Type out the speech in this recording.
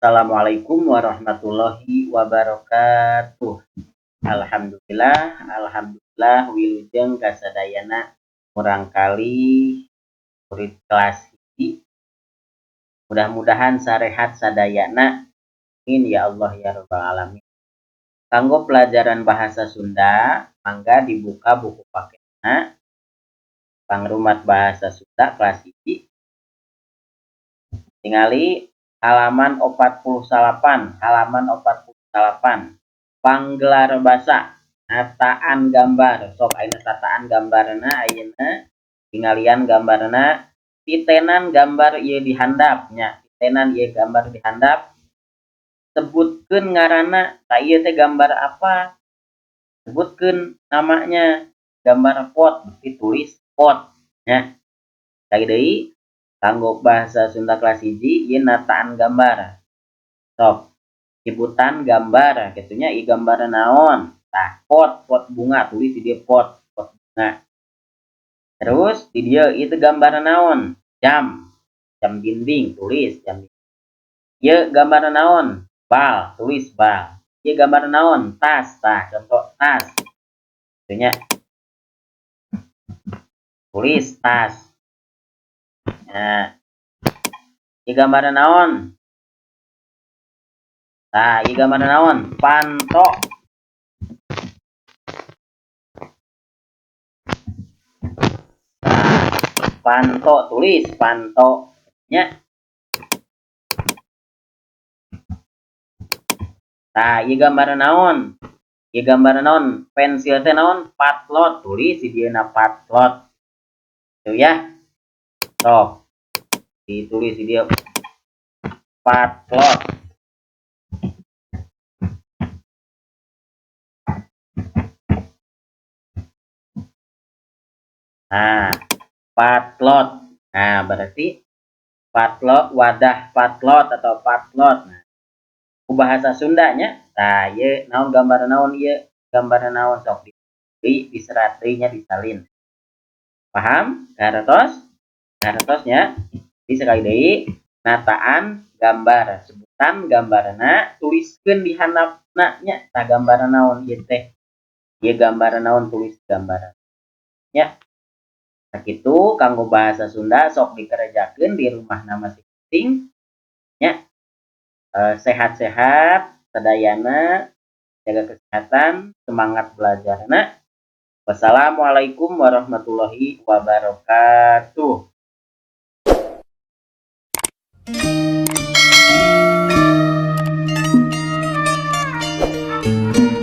Assalamualaikum warahmatullahi wabarakatuh. Alhamdulillah, alhamdulillah wilujeng kasadayana murangkali murid kelas hiji. Mudah-mudahan sarehat sadayana. Amin ya Allah ya rabbal alamin. Kanggo pelajaran bahasa Sunda, mangga dibuka buku paketna. Pangrumat bahasa Sunda kelas hiji. Tingali halaman 48, halaman 48. Panggelar basa, nataan gambar. Sok ayeuna tataan gambarna ayeuna tingalian gambarna, titenan gambar ieu dihandap nya, titenan ieu gambar dihandap. Sebutkeun ngaranna, tah ieu teh gambar apa? Sebutkeun namanya. Gambar pot, berarti tulis pot nya. Lagi deui kanggo bahasa Sunda kelas hiji ieu nataan gambar. Sok sebutan gambar kitu nya, ieu gambar naon? Tah pot, pot bunga, tulis di dieu pot, pot bunga. Terus di dieu ieu teh gambar naon? Jam, jam dinding, tulis jam dinding. Ieu gambar naon? Bal, tulis bal. Ieu gambar naon? Tas, tah contoh tas. Kitu nya. Tulis tas. Nah, ieu gambar naon? Tah, ieu gambar naon? Panto. Tah, panto, tulis panto nya. Tah, ieu gambar naon? Ieu gambar naon? Pensil teh naon? Patlot, tulis di dieu na patlot. Tuh ya. Sok ditulis di dia patlot. Nah, patlot. Nah, berarti patlot, wadah patlot atau patlot. Nah, ku bahasa Sundanya, tah ieu naon gambar naon ieu? Gambar naon sok di diserat deui nya disalin. Paham? Kahartos? Kahartosnya? Jadi sekali deui nataan gambar, sebutan gambarna, tuliskeun di handapna nya, tah gambar naon ieu teh? Ieu gambar naon, tulis gambar. Nya. Nah kitu kanggo bahasa Sunda sok dikerjakeun di rumahna masing-masing nya. Sehat-sehat sadayana, jaga kesehatan, semangat belajarna. Wassalamualaikum warahmatullahi wabarakatuh.